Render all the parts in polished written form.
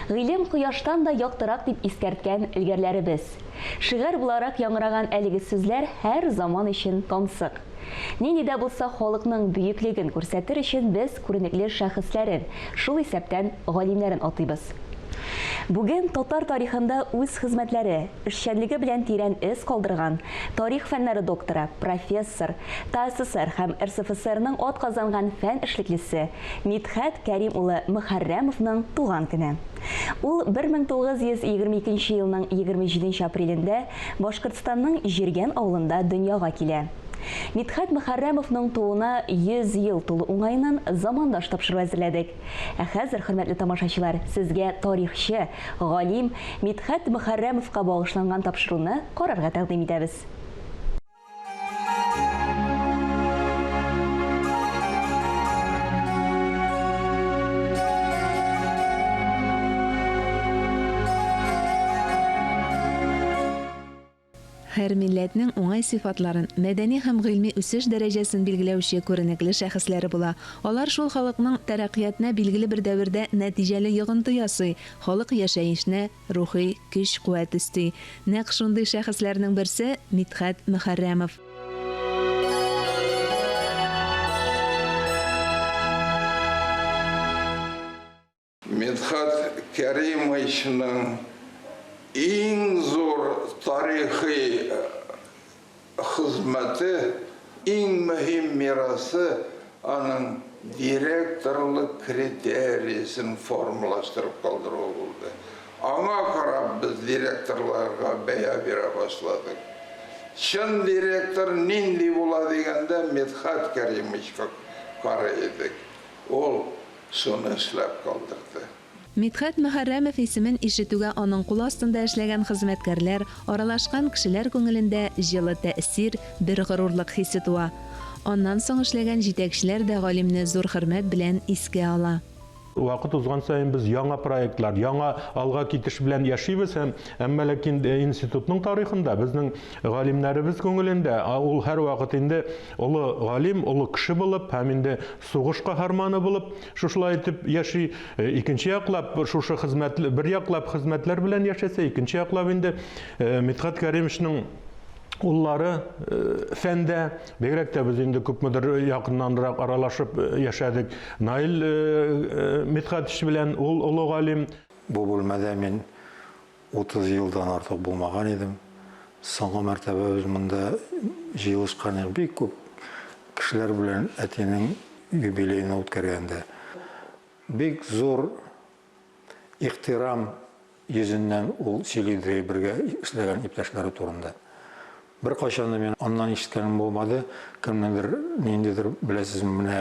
Гыйлем кояштан да яктырак дип искәрткән элгәрләребез. Шигарь буларак яңгыраган әлеге сүзләр һәр заман өчен тансык. Нинди дә булса халыкның бөеклеген күрсәтер өчен без күренекле шәхесләрен, шул исәптән галимнәрен атыйбыз. Бүген татар тарихында үз хезмәтләре, эшчәнлеге белән тирән эз калдырган тарих фәннәре докторы, профессор, ТАССР һәм РСФСРның атказанган фән эшлеклесе Мидхәт Кәрим улы Мөхәррәмовның туган көне. Ул 1922 елның 27 апрелендә Башкортстанның Җиргән авылында дөньяга килә. Мидхәт Мөхәррәмовның тууына 100 ел тулу уңаеннан Замандаш тапшыру әзерләдек. Ә хәзер, хөрмәтле тамашачылар, сезгә тарихчы, галим Мидхәт Мөхәррәмовка багышланган тапшыруны карарга тәкъдим итәбез. Һәр милләтнең уңай сыйфатларын, мәдәни һәм гыйльми үсеш дәрәҗәсен билгеләүче күренекле шәхесләре була. Алар шул халыкның тәрәккыятенә билгеле бер дәвердә нәтиҗәле йогынты ясый, халык яшәешенә рухи көч-куәт өсти. Нәкъ шундый шәхесләрнең берсе, Мидхәт Мөхәррәмов. Мидхәт Кәримовичның иң зур тарихи хезмәте, иң мөһим мирасы аның директорлык критериясен формалаштырып калдыруы булды. Аңа карап без директорларга бәя бирә башладык. Чын директор нинди була дигәндә Мидхәт Кәримовичка карый идек. Ул шуны эшләп калдырды. Мидхәт Мөхәррәмов исемен ишетүгә аның кул астында эшләгән хезмәткәрләр, аралашкан кешеләр күңелендә җылы тәэсир, бер горурлык хисе туа. Аннан соң эшләгән җитәкчеләр дә галимне зур хөрмәт белән искә ала. Вакыт узган саен без яңа проектлар, яңа алга китеш белән яшибез һәм әмма ләкин институтның тарихында, безнең галимнәребез күңелендә ул һәрвакыт инде олы галим, олы кеше булып һәм инде сугыш каһарманы булып шушылай итеп яши. Икенче яклап шушы хезмәт, бер яклап хезмәтләр белән яшәсә, икенче яклап инде Мидхәт Кәримовичның уллары фәндә, бигрәк тә без инде күпмедер якыннанрак аралашып яшәдек. Наил Мидхәтович белән, ул олы галим. Бу бүлмәдә мин 30 елдан артык булмаган идем. Соңгы мәртәбә без монда җыелышкан идек, бик күп кешеләр белән әтинең юбилеен үткәргәндә. Бик зур ихтирам йөзеннән ул сөйли иде бергә эшләгән иптәшләре турында. Беркайчан да мин аннан ишеткәнем булмады, кемнеңдер ниндидер, беләсезме, менә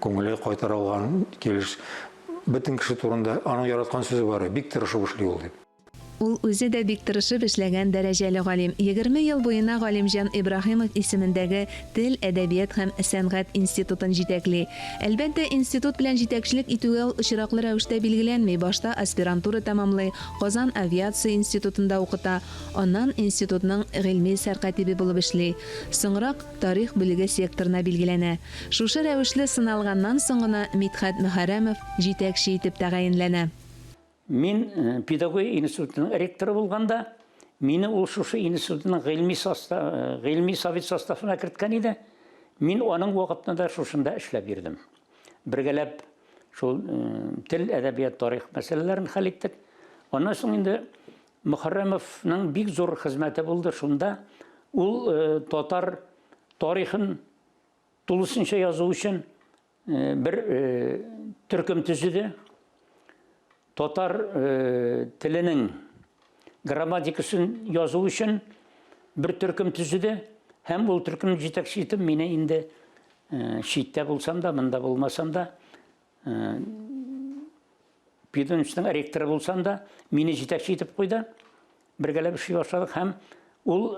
күңеле кайтарылган килеш бөтен кеше турында аның яраткан сүзе бар, бик тырышып эшли ул дип. Ул үзе дә бик тырышып эшләгән дәрәҗәле галим. 20 ел буена Галимҗан Ибраһимов исемендәге Тел, әдәбият һәм сәнгать институтын җитәкли. Әлбәттә, институт белән җитәкчелек итүгә ул очраклы рәвештә билгеләнми, башта аспирантура тәмамлый, Казан авиация институтында укыта, Аннан институтның гыйльми сәркатибе булып эшли. Соңрак тарих бүлеге секторына билгеләнә. Шушы рәвешле сыналганнан соң гына Мидхәт Мөхәррәмов җитәкче итеп тәгаенләнә. Мин педагогия институтының ректоры булганда, мине ул шушы институтның гыйльми состав, гыйльми совет составына керткән иде. Мин аның вакытында шушында эшләп йөрдем. Бергәләп шул тел, әдәбият, тарих мәсьәләләрен хәл иттек. Аннан соң инде Мөхәррәмовның бик зур хезмәте булды шунда. Ул э, татар тарихын тулысынча язу өчен э, бер э, төркем төзеде. Татар теленең грамматикасын язу өчен бер төркем төзеде һәм ул төркемнең җитәкчесе итеп мине инде читтә булсам да, монда булмасам да, Пединститутның ректоры булсам да, мине җитәкче итеп куйды. Бергәләп эшли башладык һәм ул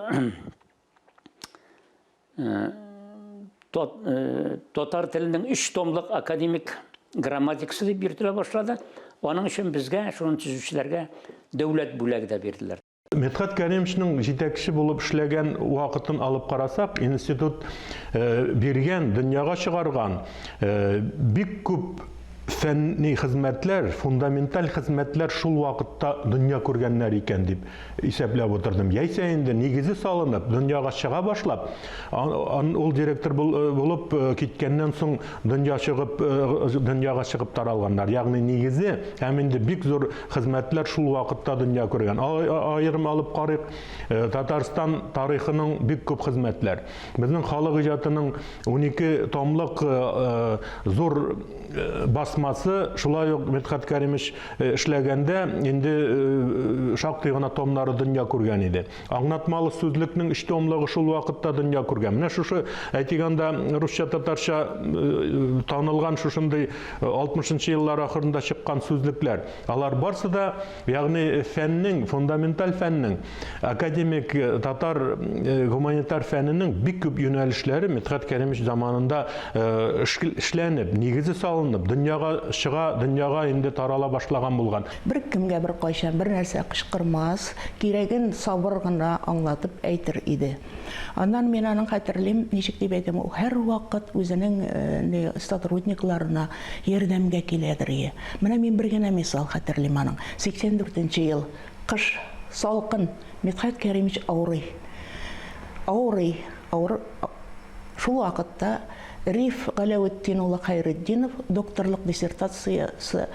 татар теленең өч томлык академик грамматикасы дип йөртелә башлады. Аның өчен безгә, шуны төзүчеләргә дәүләт бүләге дә бирделәр. Мидхәт Кәримовичның җитәкче булып эшләгән вакытын алып карасак, институт э, биргән, дөньяга чыгарган э, бик күп фәнни хезмәтләр, фундаменталь хезмәтләр шул вакытта дөнья күргәннәр икән дип исәпләп утырдым. Яисә инде нигезе салынып, дөньяга чыга башлап, ул директор булып киткәннән соң дөнья чыгып, дөньяга чыгып таралганнар. Ягъни нигезе һәм инде бик зур хезмәтләр шул вакытта дөнья күргән. Аерым алып карыйк, Татарстан тарихының бик күп хезмәтләр. Безнең халык иҗатының 12 томлык зур басмасы шулай ук Мидхәт Кәримович эшләгәндә инде шактый гына томнары дөнья күргән иде. Аңлатмалы сүзлекнең өч томлыгы шул вакытта дөнья күргән. Менә шушы, әйтик анда, русча-татарча танылган шушындый 60 нчы еллар ахырында чыккан сүзлекләр. Алар барсы да, ягъни фәннең, фундаменталь фәннең, академик татар гуманитар фәненең бик күп юнәлешләре Мидхәт Кәримович заманында эшләнеп, нигезе салынып, дөньяга чыга, дөньяга инде тарала башлаган булган. Беркемгә беркайчан бернәрсә кычкырмас, кирәген сабыр гына аңлатып әйтер иде. Аннан мин аның хәтерлим, ничек дип әйтим, ул һәрвакыт үзенең ни сотрудникларына ярдәмгә киләдер ие. Менә мин бер генә мисал хәтерлим аның. 84 нче ел, кыш, салкын, Мидхәт Кәримович авырый. Авырый, авыр, шул вакытта Риф Галәветдин улы Хәйретдинов докторлык диссертациясе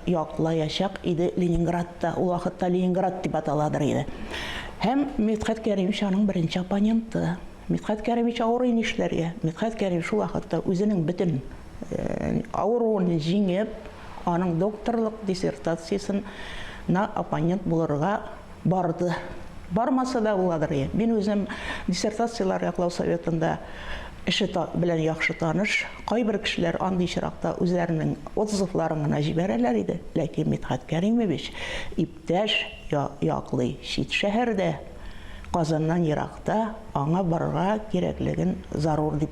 яклаячак иде Ленинградта. Ул вакытта Ленинград дип аталадыр иде. Һәм Мидхәт Кәримович аның беренче оппоненты. Мидхәт Кәримович авырый, нишләргә? Мидхәт Кәримович шул вакытта үзенең бөтен авыруын җиңеп, аның докторлык диссертациясен на оппонент булырга барды. Бармаса да буладыр и. Мин үзем диссертацияләр яклау советында эше белән яхшы таныш. Кайбер кешеләр андый очракта үзләренең отзывларын гына җибәрәләр иде. Ләкин Мидхәт Кәримович иптәш яклый чит шәһәрдә, Казаннан еракта, аңа барырга кирәклеген зарур дип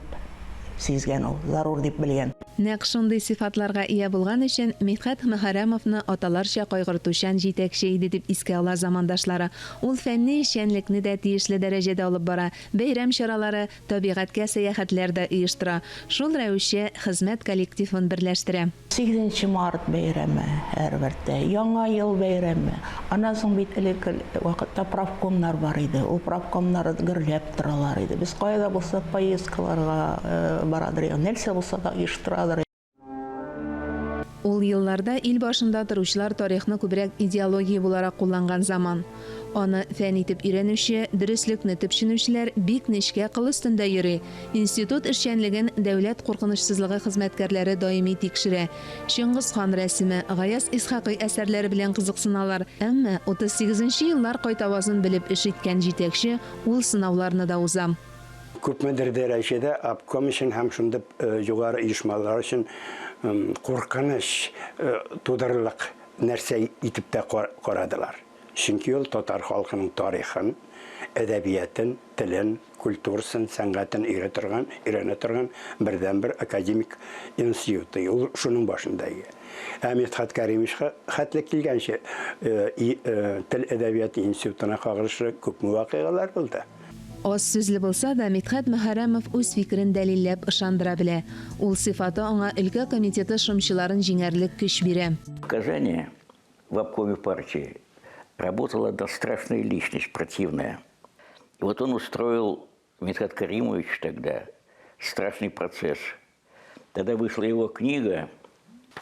сизгән ул, зарур дип белгән. Нәкъ шундый сыйфатларга ия булган өчен Мидхәт Мөхәррәмовны аталарча кайгыртучан җитәкче иде дип искә ала замандашлары. Ул фәнни эшчәнлекне дә тиешле дәрәҗәдә алып бара, бәйрәм чаралары, табигатькә сәяхәтләр дә оештыра. Шул рәвешчә хезмәт коллективын берләштерә. Сигезенче март бәйрәме һәрбердә, Яңа ел бәйрәме. Аннан соң бит элек вакытта правкомнар бар иде. Ул правкомнар гөрләп торалар иде. Без кая да булса поездкаларга барадыр, нәрсә булса да оештырадыр. Ул елларда ил башында торучылар тарихны күбрәк идеология буларак кулланган заман. Аны фән итеп өйрәнүче, дөреслекне төпченүчеләр бик нечкә кыл өстендә йөри. Институт эшчәнлеген дәүләт куркынычсызлыгы хезмәткәрләре даими тикшерә. Чыңгыз хан рәсеме, Гаяз Исхакый әсәрләре белән кызыксыналар. Әмма 38 нче еллар кайтавазын белеп эш иткән җитәкче ул сынауларны да уза. Күпмедер дәрәҗәдә обком өчен һәм шундый югары оешмалар өчен куркыныч тудырырлык нәрсә итеп тә карадылар. Чөнки ул татар халкының тарихын, әдәбиятын, телен, культурасын, сәнгатен өйрә торган, өйрәнә торган бердәнбер академик институты. Ул шуның башында иде. Ә Мидхәт Кәримовичка хәтле килгәнче, тел әдәбияты институтына кагылышлы күпме вакыйгалар булды. Аз сүзле булса да, Мидхәт Мөхәррәмов үз фикерен дәлилләп ышандыра белә. Ул сыйфаты аңа өлкә комитеты шымчыларын җиңәрлек көч бирә. В Казани в обкоме партии работала одна страшная личность, противная. И вот он устроил, Мидхат Каримович тогда, страшный процесс. Тогда вышла его книга,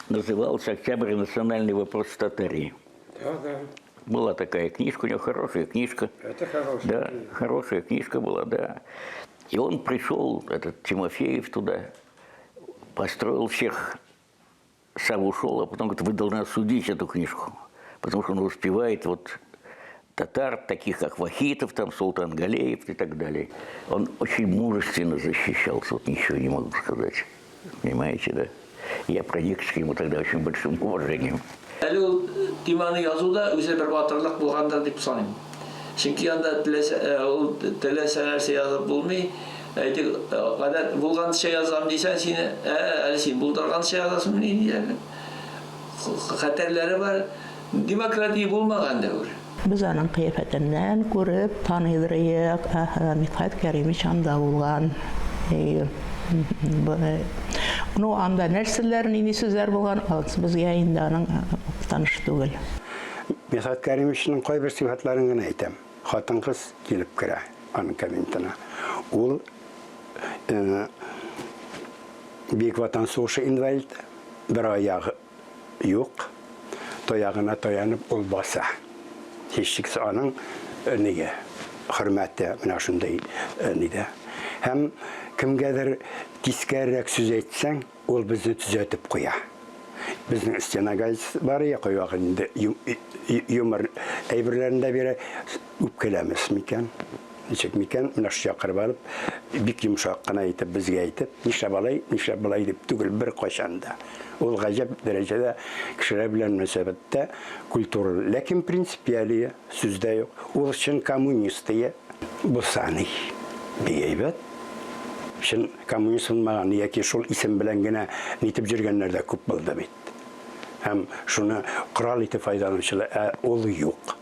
называлась «Октябрь. Национальный вопрос в Татарии». Да, да. Была такая книжка, у него хорошая книжка. Это хорошая Да, книга. хорошая книжка была, да. И он пришел, этот Тимофеев туда, построил всех сам ушел, а потом говорит, вы должны осудить эту книжку, потому что он успевает вот татар, таких как Вахитов, там, Султан Галеев и так далее. Он очень мужественно защищался, вот ничего не могу сказать. Понимаете, да? Я проникся к нему тогда очень большим уважением. Әле ул теманы язу да үзе бер батырлык булгандыр дип саныйм. Чөнки анда теләсә э, ул теләсә нәрсә язып булмый. Әйтик, э, гадәт булганча язам дисәң, сине, ә, әле син булдырганча язасыңмыни диләр. Хәтәрләре бар. Демократия булмаган дәвер. Без аның кыяфәтеннән күреп таныйдыр идек, әһә, Мидхәт Кәримович анда булган. Әйе. Ну, анда нәрсәләр, нинди сүзләр булган, анысы безгә инде аның таныш түгел. Мидхәт Кәримовичның кайбер сыйфатларын гына әйтәм. Хатын-кыз килеп керә аның кабинетына. Ул Бөек Ватан сугышы инвалиды, бер аягы юк, таягына таянып ул баса. Һичшиксез аның нигә хөрмәте менә шундый нидә. Һәм кемгәдер тискәрерәк сүз әйтсәң, ул безне төзәтеп куя. Безнең стена газетасы бар иде, кайвакыт инде юмор әйберләрен дә бирә. Үпкәләмәс микән? Ничек микән? Менә шул чакырып алып, бик йомшак кына итеп безгә әйтеп, нишләп алай, нишләп болай дип түгел, беркайчан да. Ул гаҗәп дәрәҗәдә кешеләр белән мөнәсәбәттә культуралы. Ләкин принципиалие, сүз дә юк. Ул чын коммунист ие. Булса ни, бик әйбәт. Чын коммунист булмаган яки шул исем белән генә нитеп йөргәннәр дә күп булды бит. Һәм шуны корал итеп файдаланучылар, ә ул юк.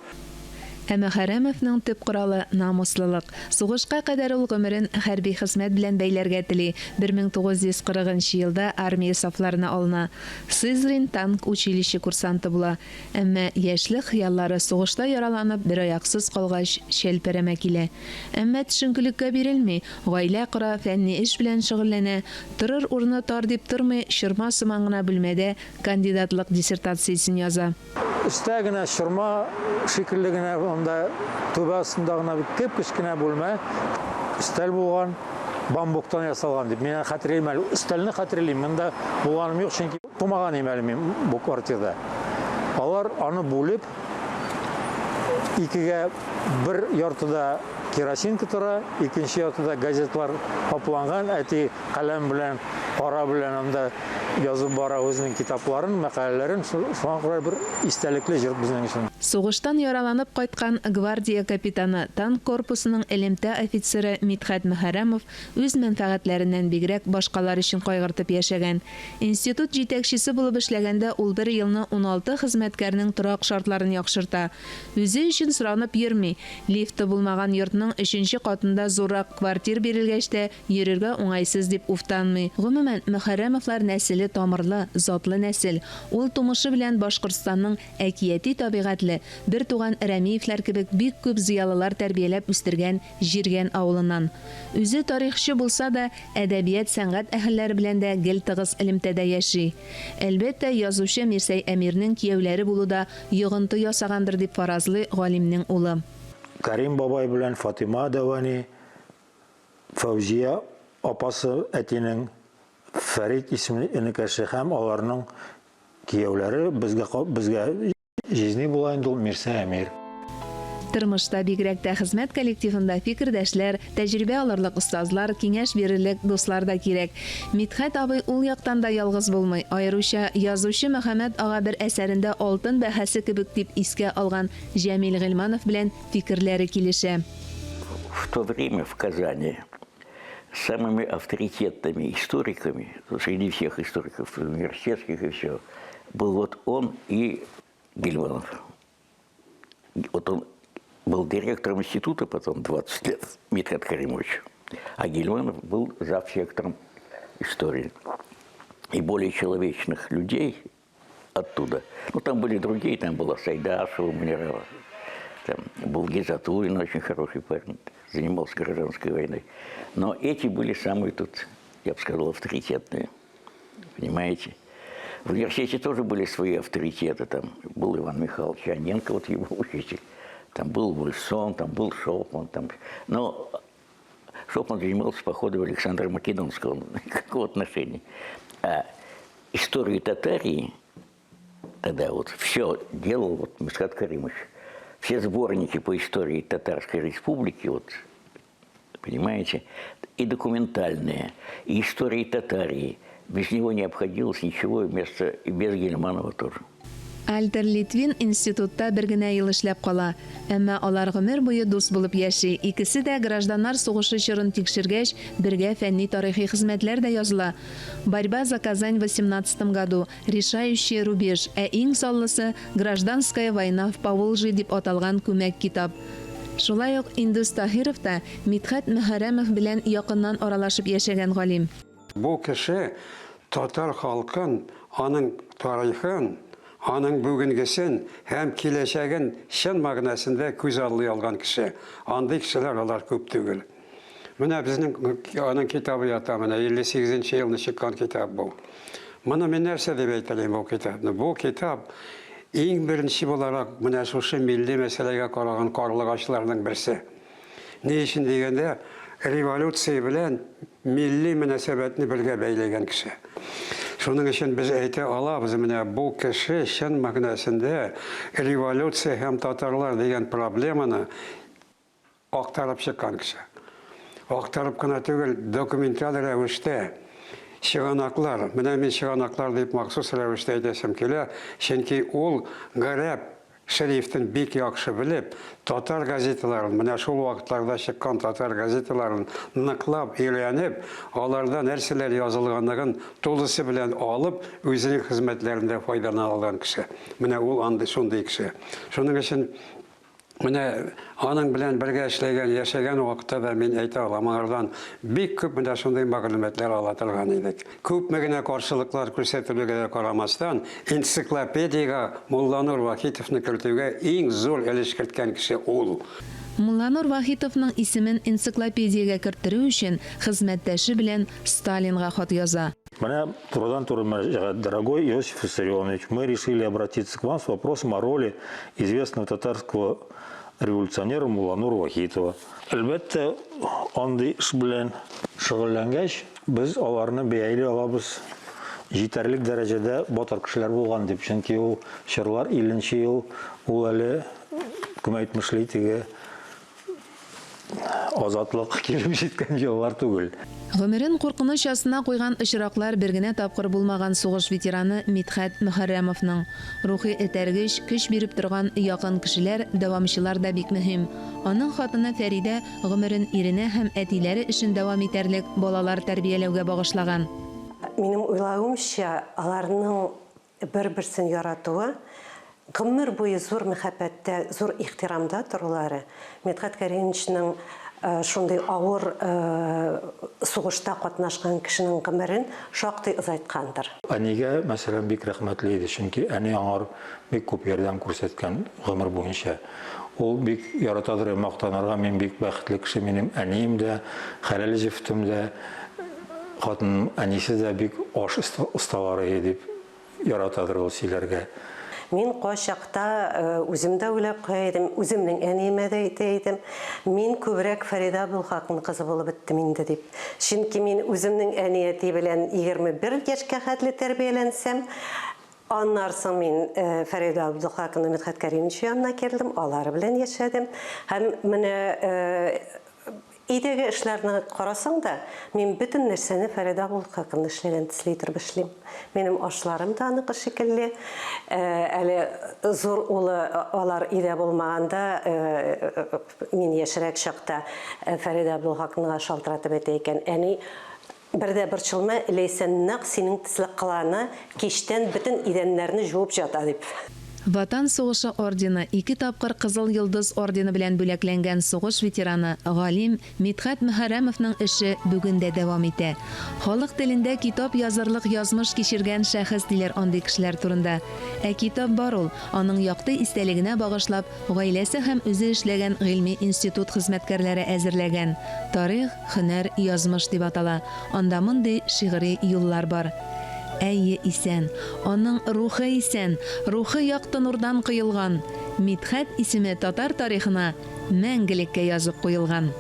Ә Мөхәррәмовның төп коралы, намуслылык. Сугышка кадәр ул гомерен хәрби хезмәт белән бәйләргә тели, 1940 нчы елда армия сафларына алына. Сызрань танк училище курсанты була. Әмма яшьлек хыяллары сугышта яраланып бер аяксыз калгач чәлпәрәмә килә. Әмма төшенкелеккә бирелми, гаилә кора, фәнни эш белән шөгыльләнә, торыр урыны тар дип тормый, чорма сыман гына бүлмәдә кандидатлык диссертациясен яза. Өстә генә чорма шикелле генә анда түбә астында гына бик кеп-кечкенә бүлмә, өстәл булган, бамбуктан ясалган дип. Мин хәтерлим әле, өстәлне хәтерлим, монда булганым юк, чөнки тумаган идем әле мин бу квартирада. Алар аны бүлеп, икегә бер яртыда керосинка тора, икенче яртыда газетлар капланган, әти каләм белән, кара белән анда язып бара үзенең китапларын, мәкаләләрен. Шуңа күрә бер истәлекле җыр безнең өчен. Сугыштан яраланып кайткан гвардия капитаны, танк корпусының элемтә офицеры Мидхәт Мөхәррәмов үз мәнфәгатьләреннән бигрәк башкалар өчен кайгыртып яшәгән. Институт җитәкчесе булып эшләгәндә ул бер елны 16 хезмәткәрнең торак шартларын яхшырта. Үзе өчен соранып йөрми. Лифты булмаган йортның өченче катында зуррак квартир бирелгәч тә, Йөрергә уңайсыз дип уфтанмый. Гомумән, Мөхәррәмовлар нәселе тамырлы, затлы нәсел. Ул тумышы белән Башкортстанның әкияти табигатьле, бертуган Рәмиевләр кебек бик күп зыялылар тәрбияләп үстергән Җиргән авылыннан. Үзе тарихчы булса да, әдәбият-сәнгать әһелләре белән дә гел тыгыз элемтәдә яши. Әлбәттә, язучы Мирсәй Әмирнең кияүләре булу да йогынты ясагандыр дип фаразлый галимнең улы. Кәрим бабай белән Фатыйма дәү әни Фәүзия апасы әтинең Фәрит исемле энекәше һәм аларның кияүләре безгә безгә җизни була инде ул Мирсә Әмир. Тормышта, бигрәк тә хезмәт коллективында фикердәшләр, тәҗрибә алырлык остазлар, киңәш бирерлек дуслар да кирәк. Мидхәт абый ул яктан да ялгыз булмый. Аеруча, язучы Мөхәммәт ага бер әсәрендә алтын бәһасе кебек дип искә алган Җәмил Гыйльманов белән фикерләре килешә. В то время в Казани самыми авторитетными историками, среди всех историков университетских и все, был вот он и Гильманов. Вот он был директором института потом 20 лет, Мидхат Каримович, а Гильманов был завсектором истории. И более человечных людей оттуда. Ну, там были другие, там была Сайдашева, Мунирова, там был Гизатуллин, очень хороший парень, занимался гражданской войной. Но эти были самые тут, я бы сказал, авторитетные, понимаете? В университете тоже были свои авторитеты, там был Иван Михайлович Аненко, вот его учитель, там был Вульсон, там был Шопман, там... Но Шопман занимался походом Александра Македонского, никакого отношения. А историю Татарии тогда вот все делал вот Мидхат Каримович. Все сборники по истории Татарской Республики, вот, понимаете, и документальные, и истории Татарии. Без него не обходилось ничего, вместо, и без Гельманова тоже. Альтер Литвин институтта бер генә ел эшләп кала. Әмма алар гомер буе дус булып яши. Икесе дә гражданнар сугышы чорын тикшергәч, бергә фәнни-тарихи хезмәтләр дә языла. Борьба за Казань в восемнадцатом году, Решающий рубеж, ә иң саллысы Гражданская война в Поволжье дип аталган күмәк китап. Шулай ук Индус Таһиров та Мидхәт Мөхәррәмов белән якыннан аралашып яшәгән галим. Бу кеше татар халкын, аның тарихын, аның бүгенгесен һәм киләчәген чын мәгънәсендә күзаллый алган кеше. Андый кешеләр алар күп түгел. Менә безнең аның китабы ята, менә 58 нче елны чыккан китап бу. Моны мин нәрсә дип әйтер идем бу китапны? Бу китап иң беренче буларак менә шушы милли мәсьәләгә караган карлыгачларның берсе. Ни өчен дигәндә, революция белән милли мөнәсәбәтне бергә бәйләгән кеше. Шуның өчен без әйтә алабыз, менә бу кеше чын мәгънәсендә революция һәм татарлар дигән проблеманы актарып чыккан кеше. Актарып кына түгел, документаль рәвештә чыганаклар, менә мин чыганаклар дип махсус рәвештә әйтәсем килә, чөнки ул гарәп шрифтын бик яхшы белеп, татар газеталарын, менә шул вакытларда чыккан татар газеталарын ныклап өйрәнеп, аларда нәрсәләр язылганлыгын тулысы белән алып, үзенең хезмәтләрендә файдалана алган кеше. Менә ул андый, шундый кеше. Шуның өчен менә аның белән бергә эшләгән, яшәгән вакытта да мин әйтә алам, аңардан бик күп менә шундый мәгълүматлар ала торган идек. Күпме генә каршылыклар күрсәтелүгә дә карамастан, энциклопедиягә Мулланур Вахитовны кертүгә иң зур өлеш керткән кеше ул. Мулланур Вахитовның исемен энциклопедиягә керттерү өчен хезмәттәше белән Сталинга хат яза. Менә турыдан-туры мөрәҗәгать, Дорогой Иосиф Виссарионович, мы решили обратиться к вам с вопросом о роли известного татарского революционера Мулланура Вахитова. Әлбәттә, андый эш белән шөгыльләнгәч, без аларны бәяли алабыз җитәрлек дәрәҗәдә батыр кешеләр булган дип, чөнки ул чорлар 50 нче ел, ул әле, кем әйтмешли, теге Азатлык килеп җиткән еллар түгел. Гомерен куркыныч астына куйган очраклар бер генә тапкыр булмаган сугыш ветераны Мидхәт Мөхәррәмовның. Рухи этәргеч, көч биреп торган якын кешеләр, дәвамчылар да бик мөһим. Аның хатыны Фәридә гомерен иренә һәм әтиләре эшен дәвам итәрлек балалар тәрбияләүгә багышлаган. Минем уйлавымча, аларның Бер-берсен яратуы, гомер буе зур мәхәббәттә, зур ихтирамда торулары, Мидхәт Кәримовичның шундый авыр сугышта катнашкан кешенең гомерен шактый озайткандыр. Әнигә, мәсәлән, бик рәхмәтле иде, чөнки әни аңар бик күп ярдәм күрсәткән гомер буенча. Ул бик яратадыр мактанырга, мин бик бәхетле кеше, минем әнием дә, хәләл җефетем дә, хатынның әнисе дә бик аш осталары иде дип яратадыр ул сөйләргә. Мин кайчакта үзем дә уйлап куя идем, үземнең әниемә дә әйтә идем, мин күбрәк Фәридә Абдулхакның кызы булып беттем инде дип. Чөнки мин үземнең әни-әти белән 21 яшькә хәтле тәрбияләнсәм, Аннар соң мин Фәридә Абдулхаковна Мидхәт Кәримович янына килдем, алар белән яшәдем. Һәм менә өйдәге эшләрне карасаң да, мин бөтен нәрсәне Фәридә Абдулхаковна эшләгән төсле итеп эшлим. Минем ашларым да аныкы шикелле. Әле зур улы алар өйдә булмаганда, мин яшьрәк чакта Фәридә Абдулхаковнага шалтыратып әйтә икән, әни, Бер дә борчылма, Ләйсән нәкъ синең төсле кылана, кичтән бөтен идәннәрне җуып җата, дип. Ватан сугышы ордены, ике тапкыр Кызыл Йолдыз ордены белән бүләкләнгән сугыш ветераны, галим Мидхәт Мөхәррәмовның эше бүген дә дәвам итә. Халык телендә китап язырлык язмыш кичергән шәхес диләр андый кешеләр турында. Ә китап бар ул, аның якты истәлегенә багышлап, гаиләсе һәм үзе эшләгән гыйльми институт хезмәткәрләре әзерләгән Тарих, һөнәр, язмыш дип атала. Анда мондый шигъри юллар бар. Әйе, исән. Аның рухы исән. Рухы якты нурдан коелган. Мидхәт исеме татар тарихына мәңгелеккә язып куелган.